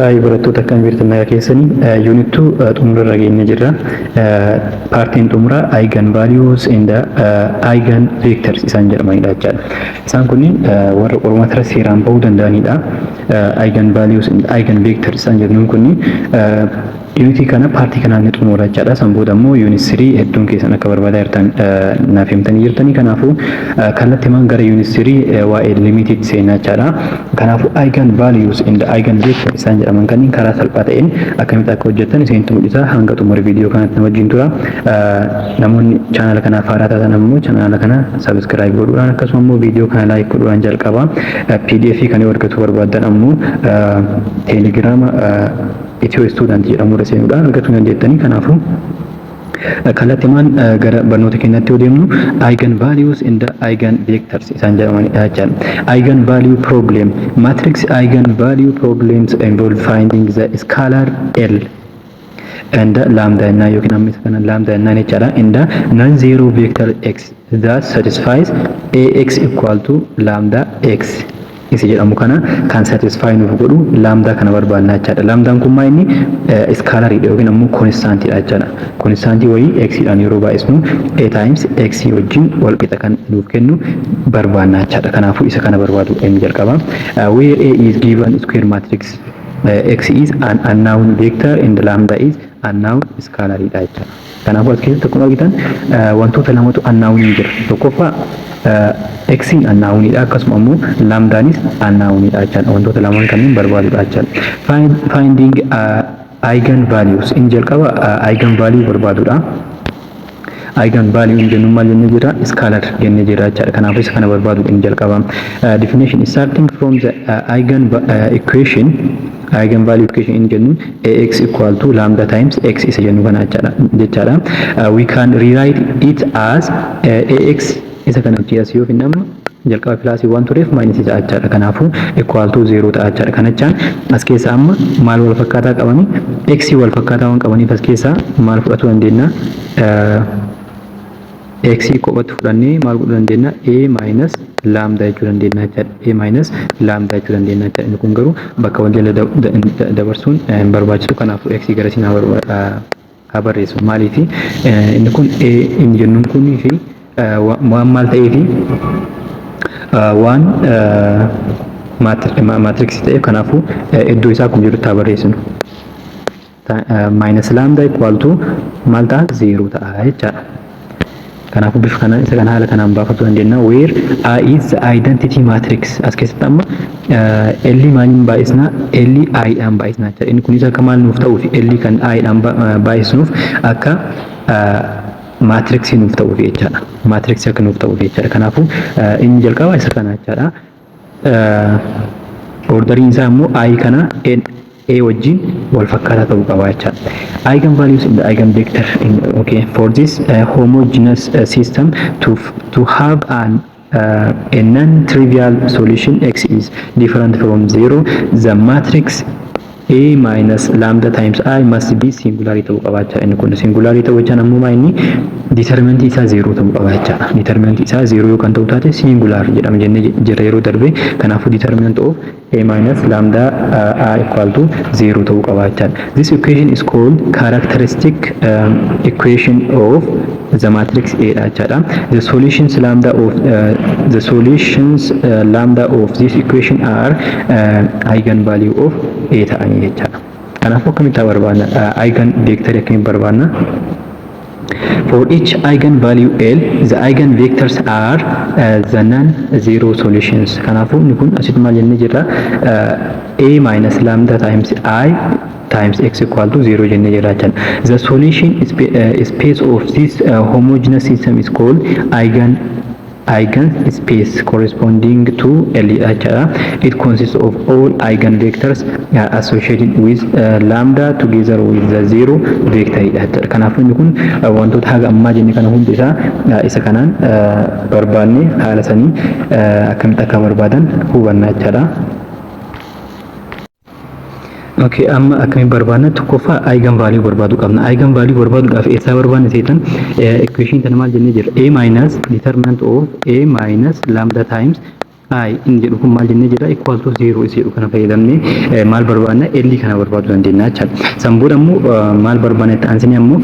Hi, barattoota, akkam jirtan? Nagaa keessanii? Unit 2 xumura irra geenye jirra. Partiin xumuraa eigen values and eigen vectors isaan jedhamanidha jechaadha. Isaan kunniin warra qormaata seeraan bahuu danda'anidha. Eigen values and eigen vectors isaan jedhaman kunniin unitii kana partii kanaan ni xumura jechaadha. San booda immoo unit 3 hedduun keessan akka barbaadaa jirtan naaf himtanii jirtanii. Kanaafuu kallattiimaan gara unit 3 waa'ee limitiitti seenaa jechaadha. Kanaafuu eigen values and eigen vectors isaan jedhaman kanneen karaa salphaa ta'een akkamitti akka hojjettan isinitti mul'isa. Hanga xumura viidiyoo kanatti na wajjin tura. Namoonni chaanala kanaaf haaraa taatan ammoo chaanala kana subscribe godhuudhaan, akkasuma immoo viidiyoo kana like godhuudhaan jalqaba. PDF kan yoo argachuu barbaaddan ammoo Teelegiraama Itiyoo Student jedhamu irra seenuudhaan argachuu dandeettanii. Kanaafuu kallattiimaan gara barnoota keenyatti yoo deemnu, eigen values and eigen vectors isaan jedhamanidha jechaadha. Eigen value problem, matrix eigen value problems involve finding the scalar L and lambda jennaan, yookiin amma isa kana lambda jennaan jechaadha, and non-zero vector x that satisfies ax equal to lambda x isa jedhamu kana kan satisfy nuuf godhu lambda kana barbaadna jechaadha. Lambdaan kun maa inni scalariidha yookiin ammoo constantiidha jechaadha. Constantii wayii x dhaan yeroo baay'isnu a times x wajjin wal qixa kan nuuf kennu barbaadna jechaadha. Kanaafuu isa kana barbaadu inni jalqaba. Where a is given square matrix, x is an unknown vector and lambda is unknown scalariidha jechaadha. Kanaafuu as keessatti akkuma argitan wantoota lamatu unknown jira. Tokkoffaa xiin unknownidha, akkasuma immoo lambdaanis unknownidha jechaadha. Wantoota lamaan kanneen barbaadudha jechaadha. Finding eigen values, inni jalqaba eigen value barbaadudha. Eigen value inni jennu maal jennee jira? Scalar jennee jira jechaadha. Kanaafuu isa kana barbaadu inni jalqaba. Definition: starting from the eigen equation, eigen value equation inni jennu ax equal to lambda times x isa jennu kana jechaadha. We can rewrite it as ax, isa kana as yoo finnamu jalqaba plusii waan tureef minusii ta'a jechaadha. Kanaafuu equal to 0 ta'a jechaadha. Kana jechaan as keessa amma maal wal fakkaataa qabanii? X wal fakkaataa waan qabaniif as keessaa maal fudhachuu dandeenya? X kophatti fudhannee maal godhuu dandeenya? A minus lambda jechuu dandeenya jechaadha. A minus lambda jechuu dandeenya jechaadha. Inni kun garuu bakka wal jala dabarsuun hin barbaachisu. Kanaafuu x gara siin haa barreessu. Maaliif inni kun a inni jennuun kunii fi waan maal ta'eefi waan matrixii ta'eef, kanaafuu iddoo isaa kun jirutti haa barreessinu. Minus lambda equal to maal ta'a? Zero ta'a jechaadha. Kanaafuu bifa kanaan isa kana haala kanaan baafachuu dandeenya. Where I is the identity matrix. As keessatti amma L maaliin baay'isna? L I dhaan baay'isna jechaadha. Inni kunis akka maal nuuf ta'uuf? L kan I dhaan baay'isnuuf akka matrixii nuuf ta'uuf jechaadha. Matrixii akka nuuf ta'uuf jechaadha. Kanaafuu inni jalqaba isa kana jechaadha. Orderiin isaa immoo I kana A wajjin wal fakkaataa ta'uu qaba jechaadha. Eigen values in the eigenvector in, okay, for this homogeneous system to have an a non-trivial solution x is different from 0, the matrix A minus lambda times I must be singular ta'uu qaba jechaadha. Inni kun singular ta'uu jechaan ammoo maa inni determinantii isaa zero ta'uu qaba jechaadha. Determinantii isaa zero yoo kan ta'u taate singular jedhama jennee jira yeroo darbe. Kanaafuu determinant of A minus lambda I equal to zero ta'uu qaba jechaadha. This equation is called characteristic equation of the matrix A dha jechaadha. The solutions lambda of this equation are eigenvalue of A ta'anii jechaadha. Kanaafuu akkamitti barbaadna? Eigen vector akkamitti barbaadna? For each eigenvalue L, the eigenvectors are the non-zero solutions. Kanaafuu inni kun asitti maal jennee jirra? A minus lambda times I times x equal to 0 jennee jirra jechaadha. The solution space of this homogeneous system is called eigen space corresponding to L jechaadha. It consists of all eigenvectors associated with lambda together with the zero vector dha jechaadha. Kanaafuu inni kun wantoota haga ammaa jenne kana hundi isaa isa kanaan barbaanne haala sanii akkamitti akka barbaadan hubanna jechaadha. Okay, amma akkamiin barbaadna? Tokkoffaa eigen value barbaaduu qabna. Eigen value barbaaduudhaaf eessaa barbaadna seetan? Equation tana maal jennee jira? A minus determinant of A minus lambda times I inni jedhu kun maal jennee jira? Equal to 0 isa jedhu kana fayyadamnee maal barbaadna? L kana barbaaduu dandeenya jechaadha. San booda immoo maal barbaadna? Itti aansinee ammoo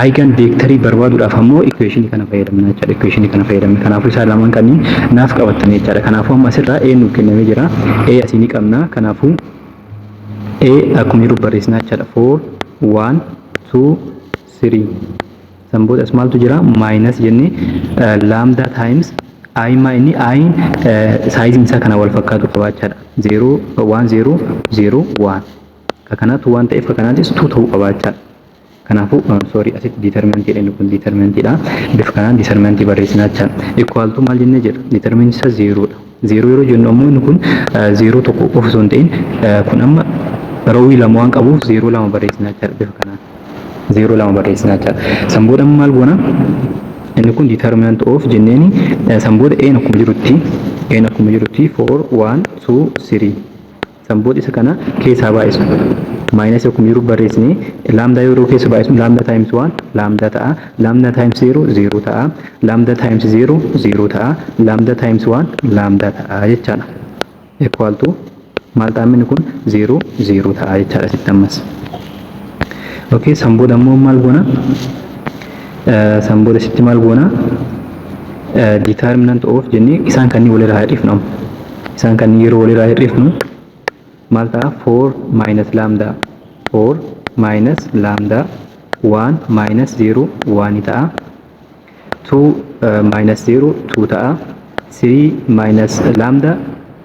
eigen vectorii barbaaduudhaaf ammoo equationii kana fayyadamna jechaadha. Equationii kana fayyadamna. Kanaafuu isaan lamaan kanneen naaf qabattanii jechaadha. Kanaafuu amma asirraa A nuuf kennamee jira. A asii ni qabna. Kanaafuu A akkuma jiru barreessina jechaadha. 4, 1, 2, 3. San booda as maaltu jira? Minus jennee lambda times i maa inni i sizeiin isaa kana wal fakkaatu qabaachaadha. 0, 1, 0, 0, 1. Ka kanaatu waan ta'eef ka kanaatis 2 ta'uu qabaachaadha. Kanaafuu, sorry, asitti determinantii inni kun determinantiidha. Bifa kanaan determinantii barreessina jechaadha. Equal to maal jennee jedha? Determinantii isaa 0 dha. 0 yeroo jennu ammoo inni kun 0 tokko qofa osoo hin ta'in, kun amma rowii lama waan qabuuf 0 lama barreessina jechaadha bifa kanaan. 0 lama barreessina jechaadha. San booda maal goona? Inni kun determinant of jenneeni, san booda een akkuma jirutti 4, 1, 2, 3. San booda isa kana keessaa baay'isu. Minus akkuma jiru barreessine, lambda yeroo keessa baay'isu lambda times 1 lambda ta'a. Lambda times 0 0 ta'a. Lambda times 0 0 ta'a. Lambda times 1 lambda ta'a jechaadha. Equal to maal ta'a? Inni kun 0 0 ta'a jechaadha sitti ammas. Okay, san booda ammoo maal goona? San booda sitti maal goona? Determinant of jennee isaan kanneen walirraa hir'ifnu. Isaan kanneen yeroo walirraa hir'ifnu maal ta'a? 4 minus lambda, 4 minus lambda, 1 minus 0 1 ta'a. 2 minus 0 2 ta'a. 3 minus lambda,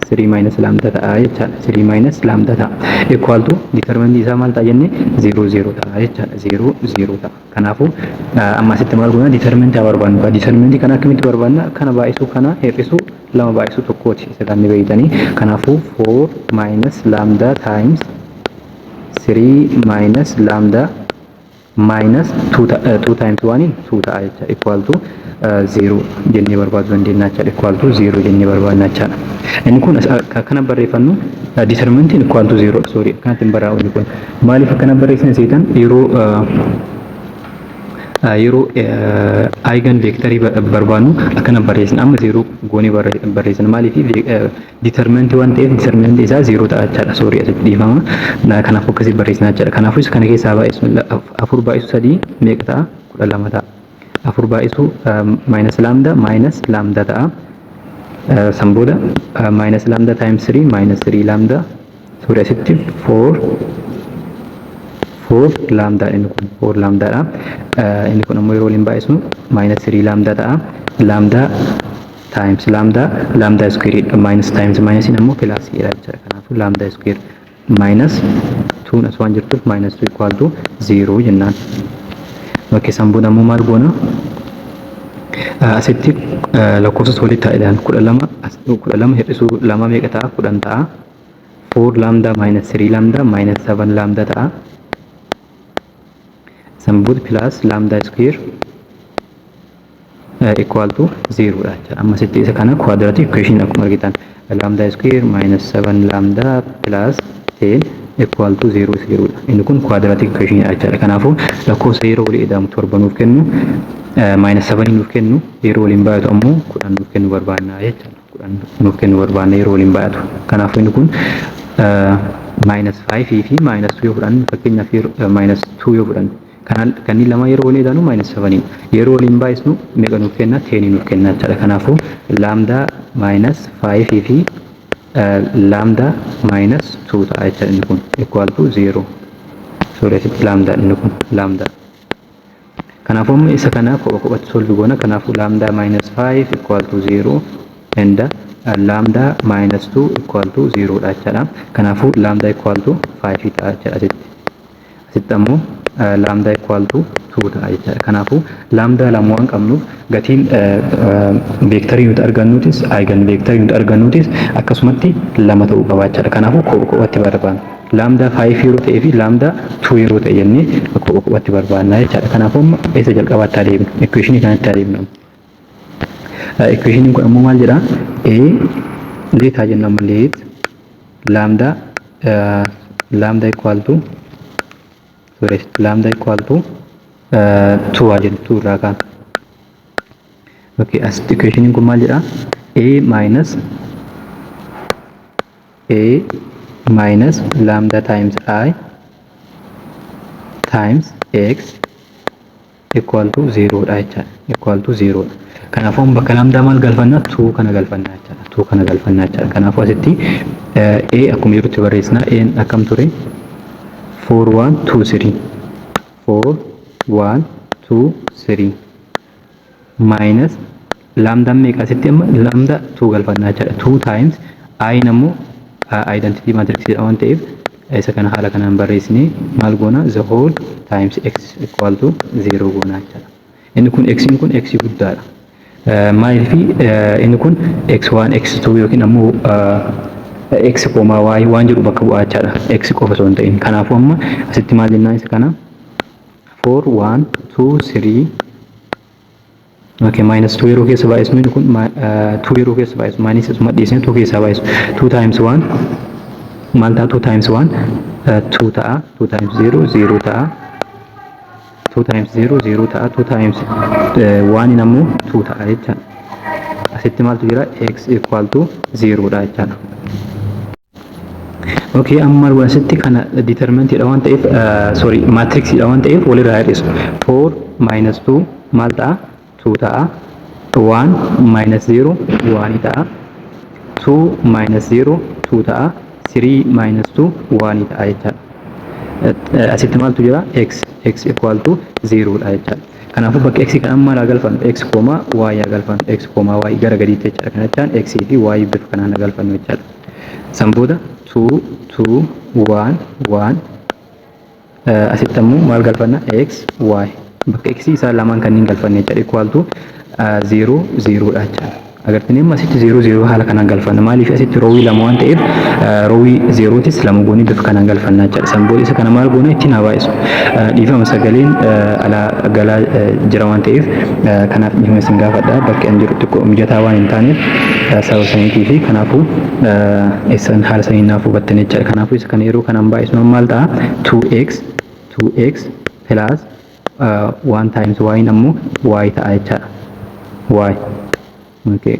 3 minus lambda ta'a jechaadha. 3 minus lambda ta'a. Equal to determinant isaa maal ta'a jenne? 0 0 ta'a jechaadha. 0 0 ta'a. Kanaafuu amma asitti maal goona? Determinant haa barbaannu. Determinant kana akkamitti barbaanna? Kana baay'isuu kana hir'isuu lama baay'isuu tokkooti. Isa kan ni beeytanii. Kanaafuu 4 minus lambda times 3 minus lambda minus 2 times 1 2 ta'a jecha, equal to 0 jennee barbaaduu dandeenya jechaadha. Equal to 0 jennee barbaadna jechaadha. Inni kun akkana barreeffannu determinantiin equal to 0, sorry, akkanatti hin barraa'u inni kun. Maaliif akkana barreessina seetan? Yeroo eigen vectorii barbaadnu akkana barreessina. Amma 0 goonee barreessina. Maaliif? Determinantii waan ta'eef determinantii isaa 0 ta'a jechaadha. Sorry, asitti dhiifama. Kanaaf akkasii barreessina jechaadha. Kanaafuu isa kana keessaa baay'isu, afur baay'isu sadii meeqa ta'a? 12 ta'a. Afur baay'isu minus lambda minus lambda ta'a. San booda minus lambda times 3 minus 3 lambda, sorry, asitti 4 4 lambda, inni kun 4 lambda dha. Inni kun ammoo yeroo waliin baay'isnu minus 3 lambda ta'a. Lambda times lambda lambda square, minus times minus ammoo plus dha jechuudha. Kanaafuu lambda square minus 2 as waan jirtuuf minus 2 equal to 0 jennaan. Bakki san booda ammoo maal goona? Asitti lakkoofsa walitti taa'edhaan 12, 12 hir'isuu lama meeqa ta'a? 10 ta'a. 4 lambda minus 3 lambda minus 7 lambda ta'a. San booda plus lambda square equal to 0 dha jechuudha. Amma asitti isa kana quadratic equation akkuma argitan lambda square minus 7 lambda plus 10 equal to 0 isa jedhudha. Inni kun quadratic equation dha jechuudha. Kanaafuu lakkoofsa yeroo walii ida'amu 7 nuuf kennu, minus 7 nuuf kennu, yeroo waliin baay'atu ammoo 10 nuuf kennu barbaanna jechuudha. 10 nuuf kennu barbaanna yeroo waliin baay'atu. Kanaafuu inni kun minus 5 fi minus 2 yoo fudhanne, fakkeenyaaf minus 2 yoo fudhanne, kanneen lama yeroo waliin ida'anu minus 7, yeroo waliin baay'isnu meeqa nuuf kenna? 10 nuuf kenna jechuudha. Kanaafuu lambda minus 5 fi lambda minus 2 ta'a jechuudha inni kun equal to 0. Sorry, asitti lambda, inni kun lambda. Kanaafuu amma isa kana kopha kophatti solve goona. Kanaafuu lambda minus 5 equal to 0 and lambda minus 2 equal to 0 dha jechaadha. Kanaafuu lambda equal to 5 ta'a jechaadha asitti. Asitti ammoo lambda equal to 2 ta'a jechaadha. Kanaafuu lambda lama waan qabnuuf gatiin vectorii nuti argannuutis, eigen vectorii nuti argannuutis akkasumatti lama ta'uu qaba jechaadha. Kanaafuu kopha kophatti barbaanna. Lambda 5 yeroo ta'ee fi lambda 2 yeroo ta'e jennee kopha kophatti barbaanna jechaadha. Kanaafuu amma isa jalqabaatti adeemnu. Equationii kanatti adeemnu. Equationiin kun ammoo maal jedhaa? A let haa jennu amma, let lambda equal to, sorry, lambda equal to 2 haa jennu, 2 irraa kaana. Okay, asitti equationiin kun maal jedhaa? A minus lambda times I times x equal to 0 dha jechaadha. Equal to 0 dha. Kanaafuu bakka lambda maal galfanna? 2 kana galfanna jechaadha. 2 kana galfanna jechaadha. Kanaafuu asitti A akkuma jirutti barreessina. A akkam ture? 4 1 2 3, 4 1 2 3 minus lambda meeqa? Asitti amma lambda 2 galfannaa jechaadha. 2 times I ammoo identity matrix dha waan ta'eef, isa kana haala kanaan barreessinee maal goona? The whole times x equal to 0 goona jechaadha. Inni kun x kun x guddaadha. Maaliif? Inni kun x1 x2 yookiin ammoo x comma y waan jedhu bakka bu'aa jechaadha. X qofa osoo hin ta'in. Kanaafuu amma asitti maal jennaan isa kana? 4 1 2 3, okay, minus 2 yeroo keessa baay'isnu, inni kun 2 yeroo keessa baay'isu, minus isuma dhiisne 2 keessaa baay'isu. 2 times 1 maal ta'a? 2 times 1 2 ta'a. 2 times 0 0 ta'a. 2 times 0 0 ta'a. 2 times 1 ammoo 2 ta'a jechaadha. Asitti maaltu jira? X equal to 0 dha jechaadha. Okay, amma asitti kana determinantidha waan ta'eef, sorry, matrixidha waan ta'eef walirraa hir'isu. 4 minus 2 maal ta'a? 2 ta'a. 1 minus 0 1 ta'a. 2 minus 0 2 ta'a. 3 minus 2 1 ta'a jechaadha. Asitti maaltu jira? X x equal to 0 dha jechaadha. Kanaafuu bakka x kan amma haa galfannu, x comma y haa galfannu, x comma y gara gadiitti jechaadha. Kana jechaan x fi y bifa kanaan haa galfannu jechaadha. San booda 2 2 1 1, asitti ammoo maal galfanna? X y, bakka x isaa lamaan kanneen galfanne jechaadha, equal to 0 0 dha jechaadha. Agartanii, amma asitti 0 0 haala kanaan galfanna. Maaliif? Asitti rowii lama waan ta'eef, rowii zeerootis lama goonee bifa kanaan galfanna jechaadha. San booda isa kana maal goona? Ittiin haa baay'isu. Dhiifama, sagaleen alaa galaa jira waan ta'eef, kanaaf dhiifama isin gaafadha. Bakki an jiru xiqqoo mijataa waan hin taaneef sababa saniitii fi kanaafuu isan haala saniin naaf hubattan jechaadha. Kanaafuu isa kana yeroo kanaan baay'isu maal ta'a? 2x 2x plus 1 times y ammoo y ta'a jechaadha. Y. Okay.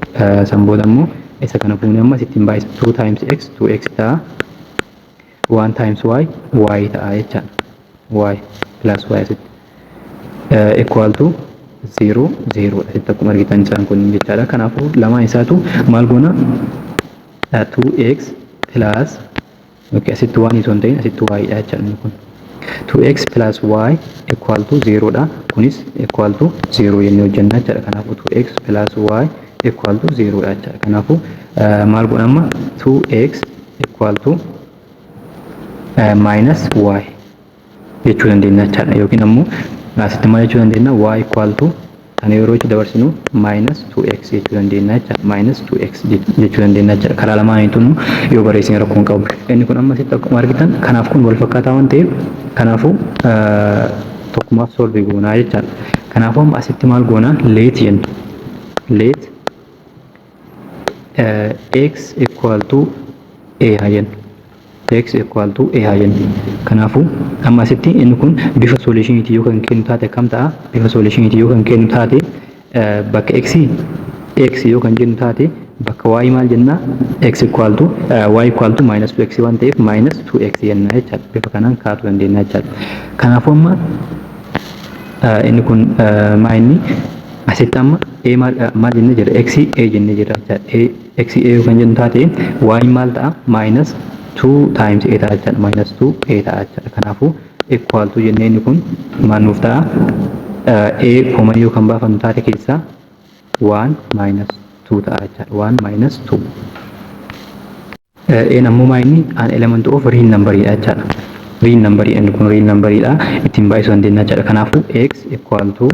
San booda ammoo isa kana fuunee amma ittiin baay'isa. 2 times x 2x ta'a. 1 times y y ta'a jechaadha. Y plus y asitti. Equal to 0 0 asitti akkuma argitan isaan kun jechaadha. Kanaafuu lamaan isaatu maal goona? 2x plus, okay, asitti waan osoo hin ta'in asitti y dha jechaadha kun. 2x plus y equal to 0 dha. Kunis equal to 0 jennee hojjenna jechaadha. Kanaafuu 2x plus y equal to 0 dha jechaadha. Kanaafuu maal godha amma? 2x equal to minus y jechuu dandeenya jechaadha. Yookiin ammoo asitti maal jechuu dandeenya? Y equal to, kana yeroo itti dabarsinu, minus 2x jechuu dandeenya jechaadha. Minus 2x jechuu dandeenya jechaadha. Karaa lamaaniitu yoo barreessine rakkoo hin qabu. Inni kun amma asitti akkuma argitan kanaaf kun wal fakkaataa waan ta'eef, kanaafuu tokkumaaf solve goonaa jechaadha. Kanaafuu amma asitti maal goonaa? Let jenna. Let x equal to a haa jennu. X equal to a haa jennu. Kanaafuu amma asitti inni kun bifa solutioniitii yoo kan kennu taate akkam ta'a? Bifa solutioniitii yoo kan kennu taate, bakka x x yoo kan jennu taate, bakka y maal jenna? X equal to y equal to minus 2x waan ta'eef, minus 2x jenna jechaadha. Bifa kanaan kaa'uu dandeenya jechaadha. Kanaafuu amma inni kun maa inni asitti amma a maal jennee jira? X a jennee jira jechaadha. X a yoo kan jennu taate, y maal ta'a? Minus 2 times a ta'a jechaadha. Minus 2 a ta'a jechaadha. Kanaafuu equal to jennee inni kun maal nuuf ta'a? A common yoo kan baafannu taate keessaa 1 minus 2 ta'a jechaadha. 1 minus 2. A ammoo maa inni? An element of real number dha jechaadha. Real number, inni kun real number dha, ittiin baay'isuu dandeenya jechaadha. Kanaafuu x equal to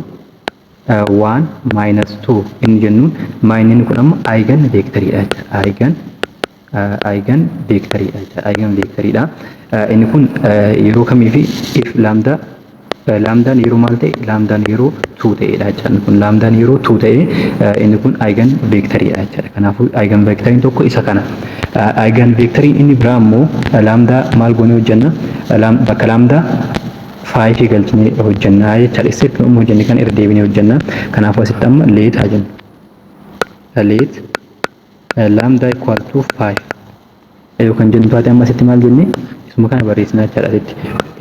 1 minus 2 inni jennuun maa inni kun amma eigen vectoridha jechaadha. Eigen vectoridha jechaadha. Eigen vectoridha. Inni kun yeroo kamii fi if lambda, lambdaan yeroo maal ta'e? Lambdaan yeroo 2 ta'edha jechaadha. Kun lambdaan yeroo 2 ta'e, inni kun eigen vectoridha jechaadha. Kanaafuu eigen vectoriin tokko isa kana. Eigen vectoriin inni biraa immoo lambda maal goonee hojjenna? Bakka lambda 5 galchinee hojjenna jechaadha. Step amma hojjenne kan irra deebinee hojjenna. Kanaafuu asitti amma let haa jennu. Let Lambda equal to 5 yookaan jennu taate, amma asitti maal jenne? Isuma kana barreessinaa jechaadha asitti.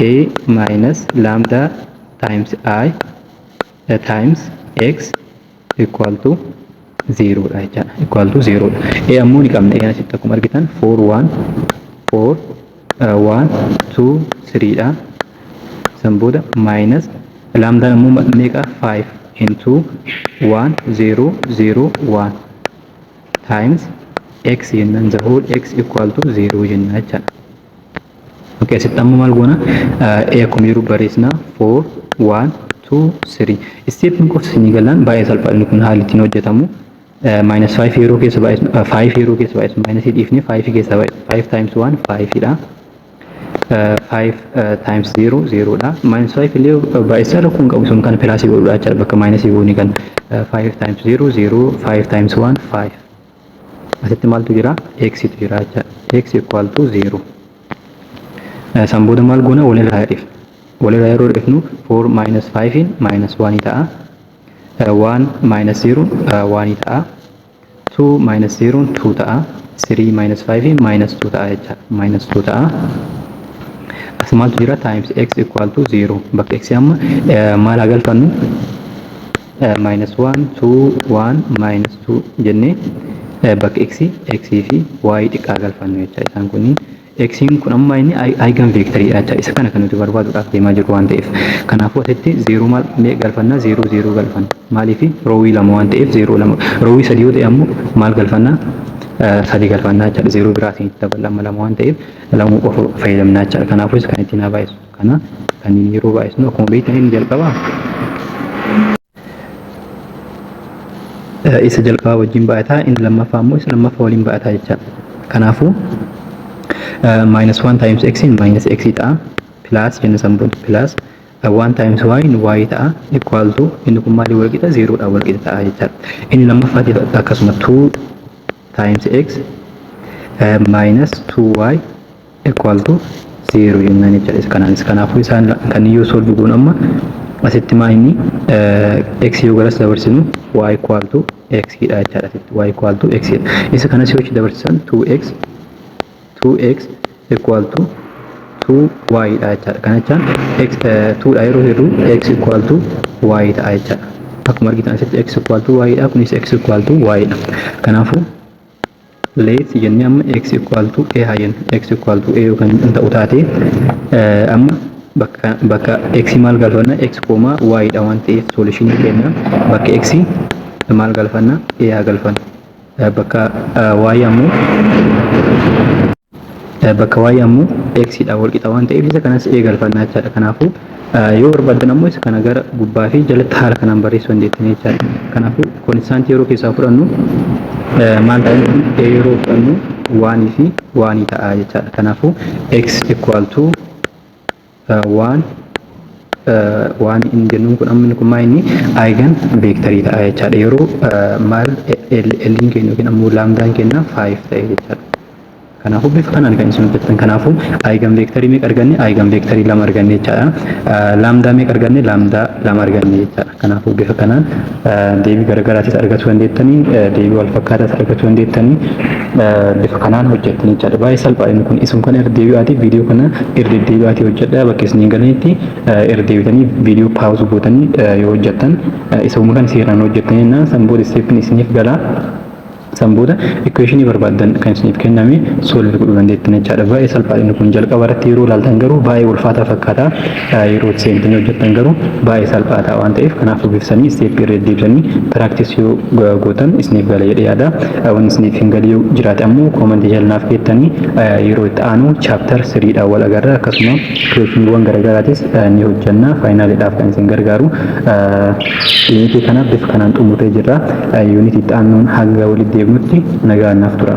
A minus lambda times I times x equal to 0 dha jechaadha. Equal to 0 dha. A ammoo ni qabna. A asitti akkuma argitan 4 1 4 1 2 3 dha. San booda minus lambdaan ammoo meeqa? 5 into 1 0 0 1 times x jennaan, the whole x equal to 0 jenna jechaadha. Okay, asitti ammoo maal goona? A akkuma jiru barreessina, 4 1 2 3. Steppiin qofti isinii galaan baay'ee salphaadha inni kun haalli ittiin hojjetamu. Minus 5 yeroo keessa baay'isu, 5 yeroo keessa baay'isu, minus dhiifnee 5 keessa baay'isu, 5 times 1 5 dha. 5 times 0 0 dha. Minus 5 illee baay'isaa rakkoo hin qabu, sun kan plusii godhudha jechaadha bakka minusii goonii kan. 5 times 0 0, 5 times 1 5. Asitti maaltu jira? X tu jira jechaadha. X equal to 0. San booda maal goona? Walirraa hir'ifna. Walirraa yeroo hir'ifnu, 4 minus 5 minus 1 ta'a. 1 minus 0 1 ta'a. 2 minus 0 2 ta'a. 3 minus 5 minus 2 ta'a jechaadha. Minus 2 ta'a. As maaltu jira? Times x equal to 0. Bakka x amma maal haa galfannu? Minus 1 2 1 minus 2 jennee bakka x, x fi y xiqqaa galfannu jecha. Isaan kunniin, x kun amma inni eigen vectoriidha jecha. Isa kana kan nuti barbaaduudhaaf deemaa jirru waan ta'eef. Kanaafuu asitti 0 maal galfanna? 0 0 galfanna. Maaliif? Rowii lama waan ta'eef 0 lama. Rowii sadii yoo ta'e ammoo maal galfanna? Sadi galfannaa jechaadha. 0 biraa isinitti dabala. Amma lama waan ta'eef lama qofa fayyadamnaa jechaadha. Kanaafuu isa kan ittiin haa baay'isu. Kana kanneen yeroo baay'isnu, akkuma beektan, inni jalqabaa isa jalqabaa wajjin baay'ataa, inni lammaffaa immoo isa lammaffaa waliin baay'ataa jechaadha. Kanaafuu minus 1 times x in minus x ta'a, plus jenna. San booda plus 1 times y in y ta'a, equal to inni kun maalii wal qixa? 0 dha wal qixa ta'a jechaadha. Inni lammaffaatiif akkasuma 2 times x minus 2y equal to 0 jennaan jechaadha. Isa kanaanis kanaafuu isaan kan yoo solve goonu, amma asitti maa inni x yoo garas dabarsinu y equal to x dha jechaadha. Asitti y equal to x dha. Isa kanas yoo achi dabarsisan, 2x 2x equal to 2y dha jechaadha. Kana jechaan x 2 dha yeroo jedhu x equal to y ta'a jechaadha. Akkuma argitan asitti x equal to y dha, kunis x equal to y dha. Kanaafuu let jennee amma x equal to a haa jennu. X equal to a yookaan ta'u taate, amma bakka x maal galfanna? X comma y dha waan ta'eef solution kenna. Bakka x maal galfanna? A haa galfanna. Bakka y ammoo x dha wal qixa waan ta'eef isa kanas a galfanna jechaadha. Kanaafuu yoo barbaaddan ammoo isa kana gara gubbaa fi jalatti haala kanaan barreessuu dandeettan jechaadha. Kanaafuu constantii yeroo keessaa fudhannu maal ta'a? Kun a yeroo fudhannu oneii fi oneii ta'a jechaadha. Kanaafuu x equal to one waan inni jennuun kun amma inni kun maa inni eigen vectorii ta'a jechaadha. Yeroo maal L'n keenya yookiin ammoo lambdaan keenya 5 ta'e jechaadha. Kanaafuu bifa kanaan kan isin hojjettan. Kanaafuu eigen vectorii meeqa arganne? Eigen vectorii lama arganne jechaadha. Lambda meeqa arganne? Lambda lama arganne jechaadha. Kanaafuu bifa kanaan deebii garaagaraatis argachuu dandeettanii, deebii wal fakkaataas argachuu dandeettanii, bifa kanaan hojjettanii jechaadha. Baay'ee salphaadha inni kun. Isin kana irra deebi'aatii viidiyoo kana irra deddeebi'aatii hojjedhaa. Bakka isin hin galinitti irra deebitanii viidiyoo pause gootanii yoo hojjettan, isuma kan seeraan hojjettanii jennaan, san booda steppiin isiniif galaa. San booda equationii barbaaddan kan isiniif kenname solve godhuu dandeettan jechaadha. Baay'ee salphaadha inni kun. Jalqaba irratti yeroo ilaaltan garuu baay'ee ulfaataa fakkaata. Yeroo itti seentanii hojjettan garuu baay'ee salphaa ta'a waan ta'eef, kanaafuu bifsanii steppii irra deddeebisanii practice yoo gootan isiniif gala jedhee yaada. Wanni isiniif hin galee yoo jiraate ammoo commentii jala naaf keettanii, yeroo itti aanu chapter threedhaan wal agarra. Akkasuma questioniiwwan garaagaraatis ni hojjenna, finaliidhaaf kan isin gargaaru. Unitii kana bifa kanaan xumurree jirra. Unitii itti aanuun hanga walitti deebinutti nagaan naaf tura.